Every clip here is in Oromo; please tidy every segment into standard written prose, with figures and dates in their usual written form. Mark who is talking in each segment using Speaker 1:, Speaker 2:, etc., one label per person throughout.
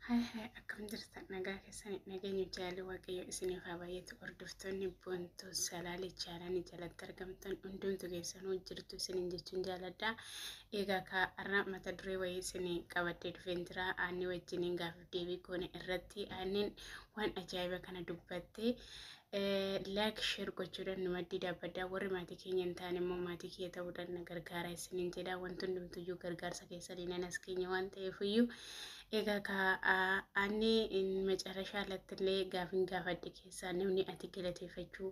Speaker 1: Hai hai, akkam jirtan? Nagaa keessan? Nageenya jaalala Waaqayyo isiniif haa baay'atu. Hordoftoonni Boontuu Salaalee Chaalaanii jalatti argamtan hundumtu keessanuu jirtu isiniin jechuun jaaladha. Egaa har'a mata duree wayii isinii qabadhee dhufeen jira. Aanni wajjiniin gaaffii deebii goone irratti aanniin waan ajaa'iba kana dubbatte, like share gochuudhaan nu maddii dhaabbadhaa. Warri maatii keenya hin taane immoo maatii kiyya ta'uudhaan na gargaara isiniin jedha. Wanti hundumtuyyuu gargaarsa keessaniin anas keenya waan ta'eefiyyuu. Egaa aanni macarashaa irratti gaafin gaafadhe keessaa, namni ati galateeffachuu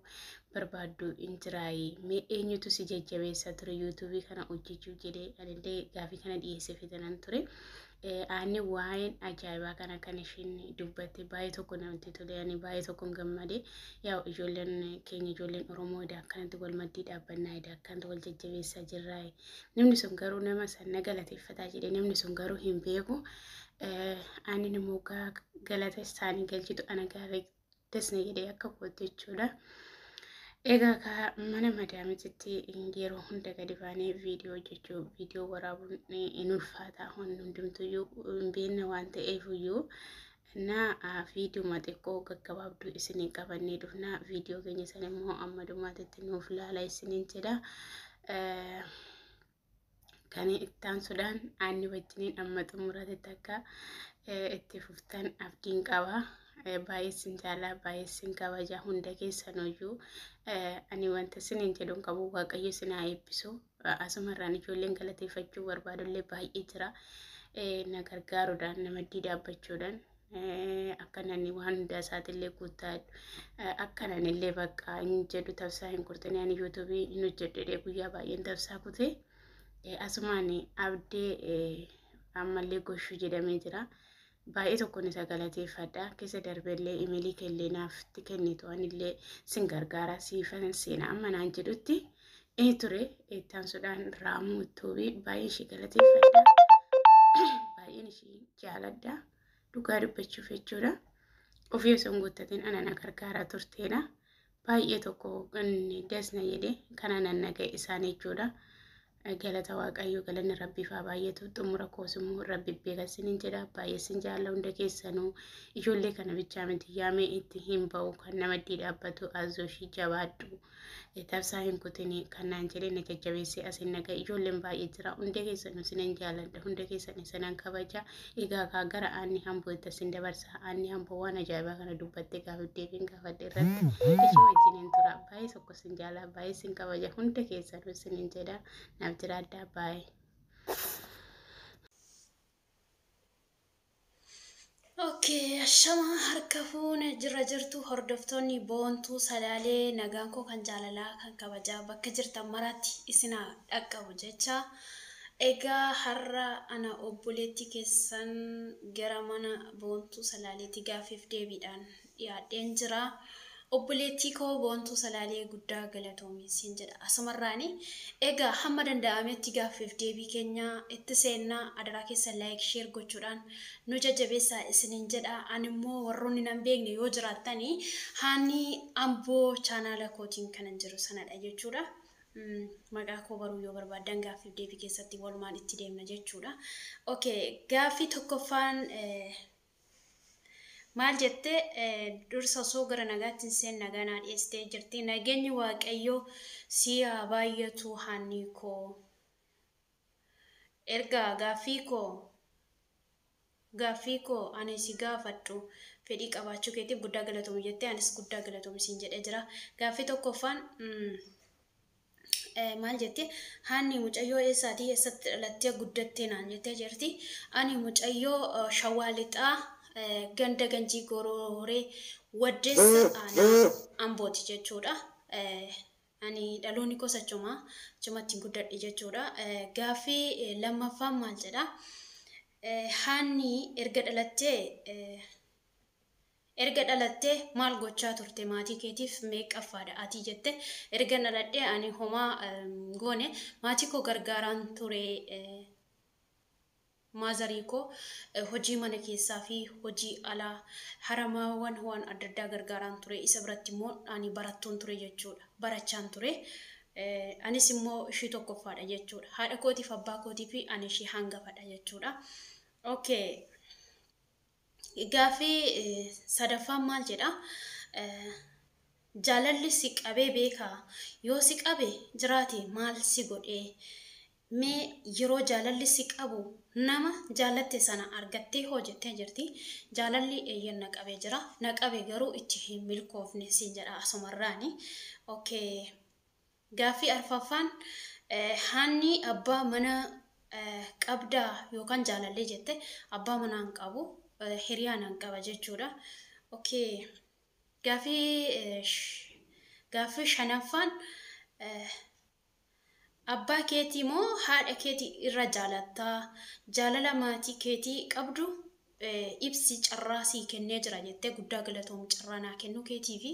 Speaker 1: barbaaddu hin jiraayi? Mee eenyutu si jajjabeessaa ture YouTubeii kana hojjechuu jedhee anillee gaafii kana dhiyeessee fitanan ture. Aanni waa'een ajaa'ibaa kana kan ishiin dubbatte baay'ee tokko namatti tole, ani baay'ee tokkoon gammade. Yaa ijoolleen keenya, ijoolleen Oromoo, edaa akkanatti wal maddii dhaabbannaa, edaa akkanatti wal jajjabeessaa jirraa. Namni sun garuu nama san na galateeffataa jedhe, namni sun garuu hin beeku. Ani immoo galata isaanii galchitu ana gaarii dasna jedhee akka kootu jechuudha. Egaa mana madaamititti yeroo hunda gadi baanee viidiyoo hojjechuu, viidiyoo waraabuun hin ulfaata, hundumtuyyuu hin beekne waan ta'eef iyyuu na viidiyoo xiqqoo gaggabaabduu isinii qabannee dhufna. Viidiyoo keenya sana immoo amma dhumaatitti nuuf laala isiniin jedha. Kan itti aansuudhaan aanni wajjiniin amma xumuraatitti akka itti fuftan abdiin qaba. Baay'ee isin jaalaa, baay'ee isin kabaja hunda keessanuyyuu. Ani wanta isiniin jedhu hin qabu, Waaqayyo isin haa eebbisu. Asumarraan ijoolleen galateeffachuu barbaadullee baay'ee jira. Na gargaaruudhaan, na maddii dhaabbachuudhaan akka nani waan hundaa isaatillee guuttaa, akka nanillee bakka hin jedhu tabsaa hin kurtine. Ani YouTubeii hin hojjedhe, guyyaa baay'een tabsaa kute. Asumaan Abdee ammallee Goshuu jedhamee jira. Baay'ee tokkoon isa galateeffadha. Keessa darbeellee imeelii kellee naaf kennitu, anillee sin gargaara, siifan seena amma naan jedhutti ture. Itti aansuudhaan Raamuu Tuubii baay'een ishee galateeffadha. Baay'een ishee jaaladha. Dhugaa dubbachuuf jechuudha. Ofii osoo hin guuttatin ana na gargaaraa turteedha. Baay'ee tokko dasna jedhe kana nan naga'e isaan jechuudha. Galata Waaqayyoo, galanni Rabbiif haa baay'atu. Xumura koos immoo Rabbi beeka isiniin jedha. Baay'ee isin jaalla hunda keessanuu. Ijoollee kana bichaa miti, yaamee itti hin ba'u, kan nama maddii dhaabbatu, azooshii jabaadhu, tabsaa hin kutini kan naan jedhee na jajjabeessee asin naga ijoolleen baay'ee jira. Hunda keessanuu isinan jaalladha, hunda keessan isinan kabaja. Egaa kaa gara Aanni Hamboo itti isin dabarsa. Aanni Hamboo waan ajaa'ibaa kana dubbattee gaafif deebiin gaafadhe irratti ishee wajjiniin tura. Baay'ee tokko isin jaala, baay'ee isin kabaja hunda keessanuu isinin jedha. Naaf jiraadhaa, baay'ee.
Speaker 2: Okay, ashama harka fuune, jirra jirtu hordoftoonni Boontuu Salaalee? Nagaan koo kan jaalalaa kan kabajaa bakka jirtan maraatti isinaa dhaqqabu jecha. Egaa har'a ana obboleettii keessan gara mana Boontuu Salaaleetti gaaffiif deebiidhaan dhiyaadheen jira. Obboleettii koo Boontuu Salaalee, guddaa galatoomi siin jedha asumarraani. Egaa hamma danda'ametti gaaffiif deebii keenya itti seennaa, adaraa keessan like share gochuudhaan nu jajjabeessaa isiniin jedha. Ani immoo warroonni nan beekne yoo jiraattani, Haanni Amboo chaanaala kootiin kanan jiru sanadha jechuudha. Maqaa koo baruu yoo barbaaddan gaaffiif deebii keessatti walumaan itti deemna jechuudha. Okay, gaaffii tokkoffaan maal jette? Dursa osoo gara nagaatti hin seen nagaa naa dhiyeessitee jirti. Nageenyi Waaqayyoo si haa baay'atu Haannii koo. Erga gaaffii koo ani si gaafadhu fedhii qabaachuu keetiif guddaa galatoomi jettee, anis guddaa galatoomi siin jedhee jira. Gaaffii tokkoffaan maal jette? Haanni mucayyoo eessaatii, eessatti dhalattee guddattee naan jettee jirti. Ani mucayyoo Shawaa Lixaa, ganda Ganjii Gororee, Waddeessa, aanaa Ambooti jechuudha. Ani dhaloonni koos achuma achumatti guddadhe jechuudha. Gaaffii lammaffaan maal jedha? Haanni erga dhalattee maal gochaa turte? Maatii keetiif meeqaffaadha ati jette. Erga dhaladhee ani homaa goone, maatii koo gargaaraan ture. Maazarii koo hojii mana keessaa fi hojii alaa, haramaawwan waan adda addaa gargaaraan ture. Isa biratti immoo ani barattuun ture jechuudha, barachaan ture. Anis immoo ishii tokkoffaadha jechuudha. Haadha kootiif abbaa kootii fi ani ishii hangafadha jechuudha. Okay. Gaaffii sadaffaan maal jedha? Jaalalli si qabee beekaa? Yoo si qabe jiraate maal si godhee? Mee yeroo jaalalli si qabu nama jaalatte sana argattee hoo jettee jirti. Jaalalli eeyyan na qabee jira. Na qabe garuu itti hin milkoofne siin jedha asumarraani. Okay. Gaaffii arfaffaan haanni abbaa mana qabdaa yookaan jaalallee jette abbaa manaa hin qabu hiriyaa nan qaba jechuudha. Okay. Gaaffii shanaffaan abbaa keetii moo haadha keetii irra jaalattaa? Jaalala maatii keetii qabdu ibsi carraa sii kennee jira jettee guddaa galatoomi carraa naa kennuu keetii fi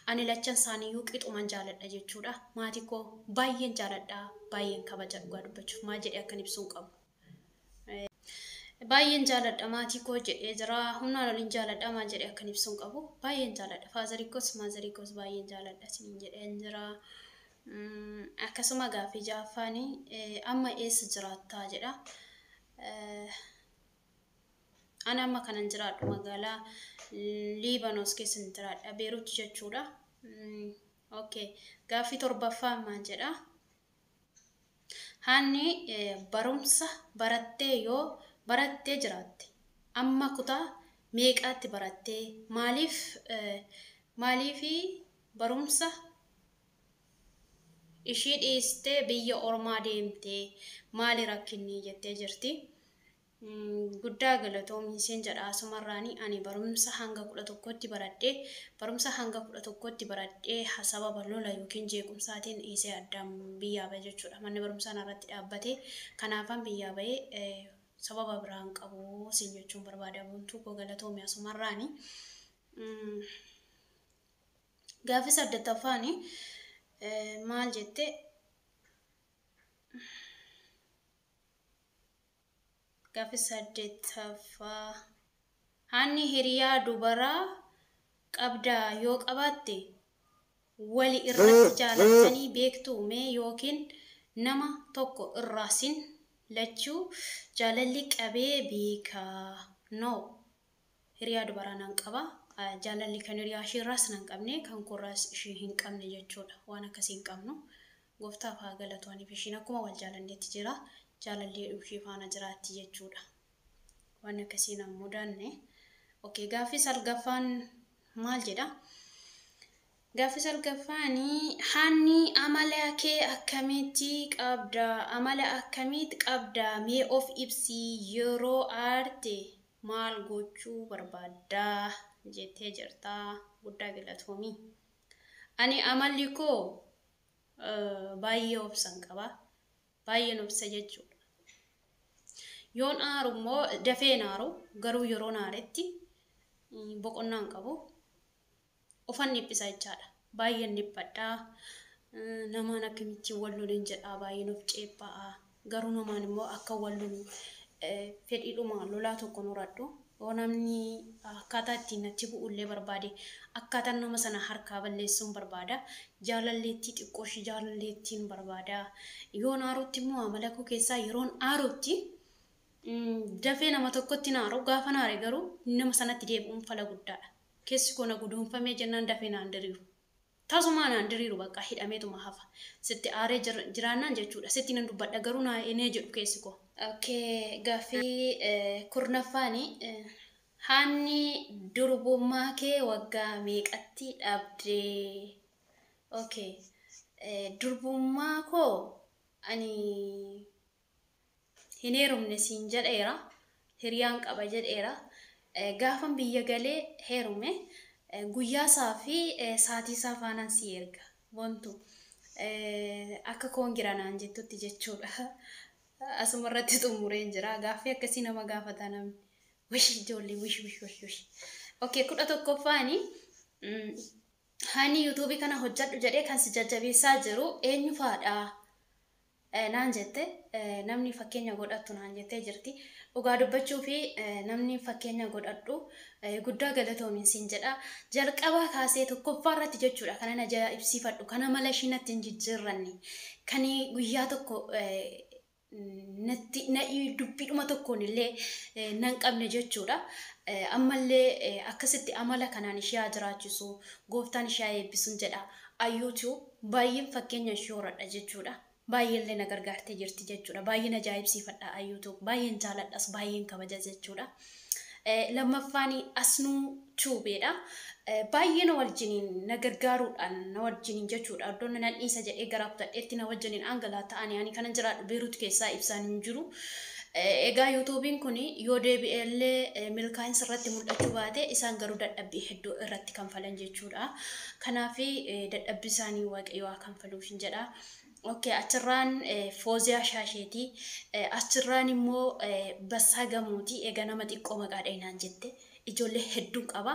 Speaker 2: ani lachan isaaniiyyuu qixuman jaaladha jechuudha. Maatii koo baay'een jaaladha, baay'een kabaja dhugaa dubbachuuf maal jedhee akkan ibsuu hin qabu. Baay'een jaaladha maatii koo jedhee jira. Humnaan oliin jaaladha maal jedhee akkan ibsuu hin qabu. Baay'een jaaladha. Faazarii koos maazarii koos baay'een jaaladha isiniin jedheen jira. Akkasuma gaaffii ja'affaanii amma eessa jiraattaa jedha. Ani amma kanan jiraadhu magaalaa Liibanos keessa jiraadha. Beerut jechuudha. Okay. Gaaffii torbaffaa maal jedha? Haanni barumsa barattee yoo barattee jiraatte amma kutaa meeqaatti barattee maaliif barumsa ishii dhiistee biyya ormaa deemtee maali rakkinni jettee jirti. Guddaa galatoomi isheen jedha asumarraani ani barumsa hanga 11tti baradhee barumsa hanga 11tti baradhee sababa lola yookiin jeequmsaatiin dhiisee addaan biyyaa bahe jechuudha. Manni barumsaa narratti dhaabbatee kanaafan biyyaa bahee sababa biraan qabu siin jechuun barbaada. Boontuu koo galatoomi asumarraani. Gaaffii saddeettaffaani maal jette? Gaaffii saddeettaffaa haanni hiriyaa dubaraa qabdaa yoo qabaatte wali irratti jaalattanii beektuu mee yookiin nama tokko irraa sin lachuu jaalalli qabee beekaa? No. Hiriyaa dubaraa nan qaba. Jaalalli kan hiriyaa ishee irraas nan qabne kan koorraas ishee hin qabne jechuudha. Waan akkasii hin qabnu. Gooftaaf haa galatu aniif ishiin akkuma wal jaalannetti jira. Jaalallee ishee faana jiraatti jechuudha. Waan akkasii nan mudanne. Okay, gaaffii salgaffaan maal jedha? Gaaffii salgaffaanii haanni amala kee akkamitti qabda? Amala akkamitti qabda? Mee of ibsi yeroo aarte maal gochuu barbaadda? Jettee jirta. Guddaa galatoomi. Ani amalli koo baay'ee obsan qaba. Baay'een obsa jechuudha. Yoon aaru immoo dafeen aaru garuu yeroon aaretti boqonnaan qabu. Ofan dhiphisa jechaadha. Baay'een dhiphadha. Namaan akkamittiin wal lolin jedha baay'een of ceepha'a. Garuu namaan immoo akka wal lolu fedhiidhuma lolaa tokko horadhu. Yoo namni akkaataa ittiin natti bu'ullee barbaade akkaataa nama sana harkaa balleessuun barbaada. Jaalalleettii xiqqooshii jaalalleettiin barbaada. Yoon aarutti immoo amala koo keessaa yeroon aarutti dafee nama tokkotti naaru gaafa naare garuu nama sanatti deebi'uun fala guddaadha. Keessi koo na guduunfamee jennaan dafee naan diriiru. Tasumaa naan diriiru bakka hidhameetuma hafa. Sitti aaree jiraannaan jechuudha. Sitti nan dubbadha garuu naa enee jedhu keessi koo. Okay, gaaffii kurnaffaani haanni durbummaa kee waggaa meeqatti dhabdee? Okay, durbummaa koo ani hin heerumne siin jedheera. Hiriyaan qaba jedheera. Gaafan biyya galee heerume guyyaa isaa fi saatii isaa faanaan si erga. Wantu akka koongira naan jettutti jechuudha. Asuma irratti xumureen jira. Gaaffii akkasii nama gaafata namni. Wish ijoollee wish wish wish wish. Okay, 11ffaani haanni yuutuubii kana hojjedhu jedhee kan si jajjabeessaa jiru eenyu faadha? Naan jette namni fakkeenya godhattu naan jettee jirti. Dhugaa dubbachuu fi namni fakkeenya godhadhu guddaa galatoomin siin jedha. Jalqabaa kaasee tokkoffaa irratti jechuudha kanan ajaa'ibsiifadhu kana mala ishii natti hin jijjiirranne kan guyyaa tokko Natti dubbiidhuma tokkoon illee nan qabne jechuudha. Ammallee akkasitti amala kanaan ishee haa jiraachisu, gooftaan ishee haa eebbisuun jedha. Ayyuutu baay'een fakkeenya ishee horadha jechuudha. Baay'eellee na gargaartee jirti jechuudha. Baay'een ajaa'ibsiifadha ayyuutu. Baay'een jaaladhas, baay'een kabaja jechuudha. Lammaffaan Asnuu Tuubeedha. Baay'ee na wajjiniin na gargaaruudhaan na wajjiniin jechuudha. Iddoon nan dhiisa jedhee garaa kutadheetti na wajjiniin aangalaa ta'anii ani kanan jiraadhu Beerut keessaa ibsaan hin jiru. Egaa yuutuubiin kun yoo deebi'ellee milkaa'insa irratti mul'achuu baate, isaan garuu dadhabbii hedduu irratti kanfalan jechuudha. Kanaaf dadhabbii isaanii Waaqayyo haa kanfaluuf hin jedha. Okay, achirraan Fooziyaa Shaasheeti. Achirraan immoo Bassaa Gamooti. Egaa nama xiqqoo maqaa dhahee jette. Ijoollee hedduu qaba.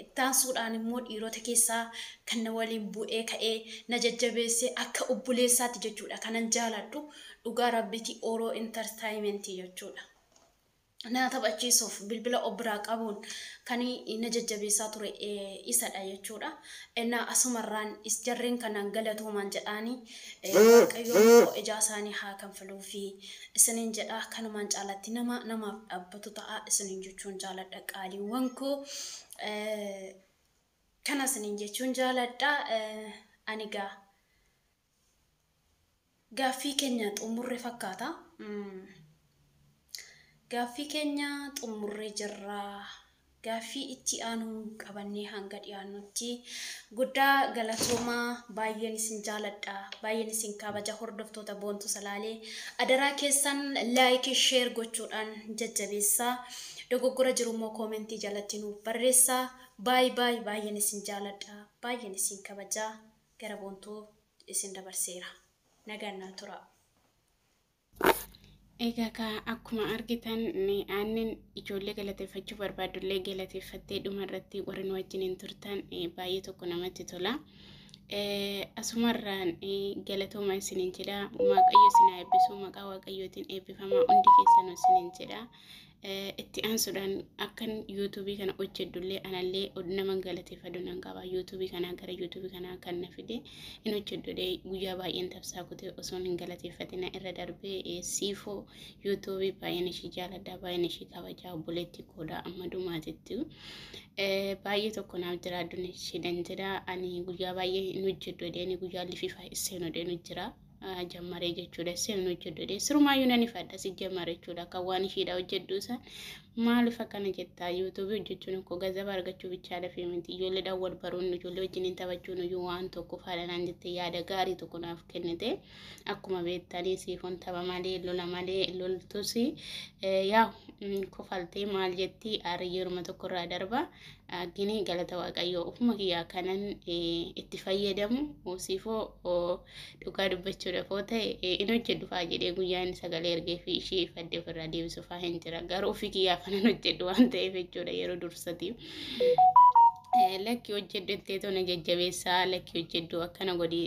Speaker 2: Ittaansuudhaan immoo dhiirota keessaa kan na waliin bu'ee ka'ee na jajjabeessee akka obboleessaatti jechuudha. Kanan jaaladhu dhugaa rabbiiti Oroo Entertainmentii jechuudha. Na taphachiisuuf bilbila of biraa qabuun kan na jajjabeessaa ture isadha jechuudha. Innaa asumarraan jarreen kanaan galatoomaan jedhaanii, Waaqayyoon ijaa isaanii haa kanfaluufi isiniin jedha. Kanumaan caalatti nama namaaf dhaabbatu ta'a isiniin jechuun jaaladha, qaaliiwwan koo. Kana isiniin jechuun jaaladha. Ani gaa gaaffii keenya xumurre fakkaata. Gaaffii keenya xumurree jirra. Gaaffii itti aanu qabannee hanga dhiyaannutti guddaa galatoomaa. Baay'een isin jaaladha. Baay'een isin kabaja, hordoftoota Boontuu Salaalee. Adaraa keessan like, share gochuudhaan jajjabeessaa. Dogoggora jiru immoo koomentii jalatti nuuf barreessaa. Baay baay, baay'een isin jaaladha. Baay'een isin kabaja. Gara Boontuu isin dabarseera. Nagaan naa tura.
Speaker 1: Egaa ka akkuma argitan aannan ijoollee galateeffachuu barbaadullee galateeffattee, dhuma irratti warri nu wajjiniin turtan baay'ee tokko namatti tola. Asumarraan galatooma isiniin jedha. Waaqayyo isin haa eebbisu. Maqaa Waaqayyootiin eebbifamaa hundi keessanuu isiniin jedha. Itti aansuudhaan akkan yuutuubii kana hojjedhullee anallee nama galateeffadhu nan qaba. Yuutuubii kanaa gara yuutuubii kanaa kan na fide hin hojjedhudhee guyyaa baay'een tabsaa kutee osoo hin galateeffatina irra darbee siifoo yuutuubii baay'een ishii jaaladha, baay'een ishii kabajaa, obboleettii koodha amma dhumaatitti. Baay'ee tokko naaf jiraadhu isheedhan jedha. Ani guyyaa baay'ee hin hojjedhu jedhee guyyaa lififaa isseenu jedhee jira. Jammaree jechuudha. Isheen hojjedhu jedhee sirumaayyuu nan ifadha si jammare jechuudha. Kan waan isheedha hojjedhu isaan maaliif akkana jettaa? Yuutuubii hojjechuun akkoo gazaba argachuu bichaadha fi miti, ijoolleedhaan wal baruun, ijoollee wajjiniin taphachuun iyyuu waan tokko faadha jettee yaada gaarii tokko naaf kennite. Akkuma beektanii siifoon tapha malee lola malee loltus yaa kofaltee maal jetti, aarri yeruma tokko irraa darba. Gini galata Waaqayyoo ofuma kiyyaa kanan itti fayyadamu siifoo dhugaa dubbachuudhaaf yoo ta'e in hojjedhu fa'aa jedhee guyyaa inni sagalee ergee fi ishee ifadde ofirraa deebisu fa'aa hin jira. Garuu ofii kiyyaa kanan hojjedhu waan ta'eef jechuudha yeroo dursati. Lakki hojjedhu jettee toona jajjabeessaa, lakki hojjedhu akkana godhi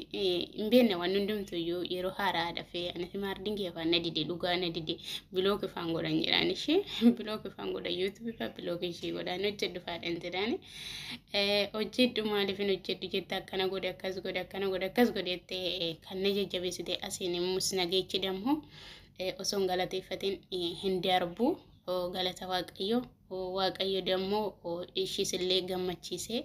Speaker 1: hin beekne. Waan hundumtu iyyuu yeroo haaraa dafee anis maardiin kee afaan na dide, dhugaa na dide, block ifaan godhan jedhaan, ishee block ifaan godhan, yuutuubii fa'aa block ishee godhan, hojjedhu fa'aadhaan jedhaan, hojjedhu maaliif hin hojjedhu jette, akkana godhe, akkas godhe, akkana godhe, akkas godhe jettee kan na jajjabeessite asiin immoo nageechi dammoo osoo hin galateeffatin hin darbu. Galata Waaqayyo, Waaqayyo dammoo ishiis illee gammachiisee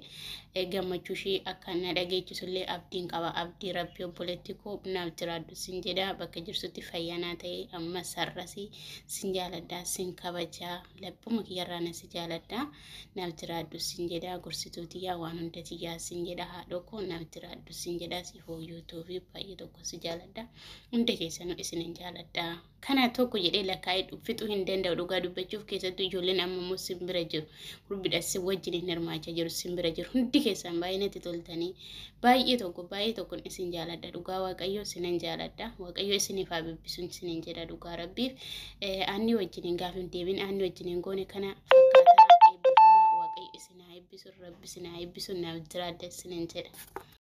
Speaker 1: gammachuu ishii akka na dhageechisu illee abdiin qaba. Abdii rabbi obboleetti koo naaf jiraadhu sin jedha. Bakka jirsutti fayyanaa ta'e amma sarrasi sin jaaladha, sin kabajaa, laphuma kiyyarraa na si jaaladha, naaf jiraadhu sin jedha, gorsituu tiyyaa, waan hunda tiyyaa sin jedha, haadhoo koo naaf jiraadhu sin jedha. Siifoo yuutuubii baay'ee tokko si jaaladha, hunda keessanuu isinin jaaladha. Kana tokko jedhee lakkaa'ee fixuu hin danda'u dhugaa dubbachuuf. Keessattuu ijoolleen amma immoo simbira jiru, gurbidha si wajjin hin hirmaachaa jiru, simbira jiru, hundi keessan baay'ee natti toltanii, baay'ee tokko baay'ee tokkon isin jaaladha. Dhugaa Waaqayyo isinan jaaladha. Waaqayyo isiniif haa eebbisu isinin jedha. Dhugaa rabbiif aanni wajjin hin gaafin deebiin aanni wajjin hin goone kana fakkaataa. Eebbifamaa, Waaqayyo isin haa eebbisu, rabbi isin haa eebbisu, naaf jiraadha isinin jedha.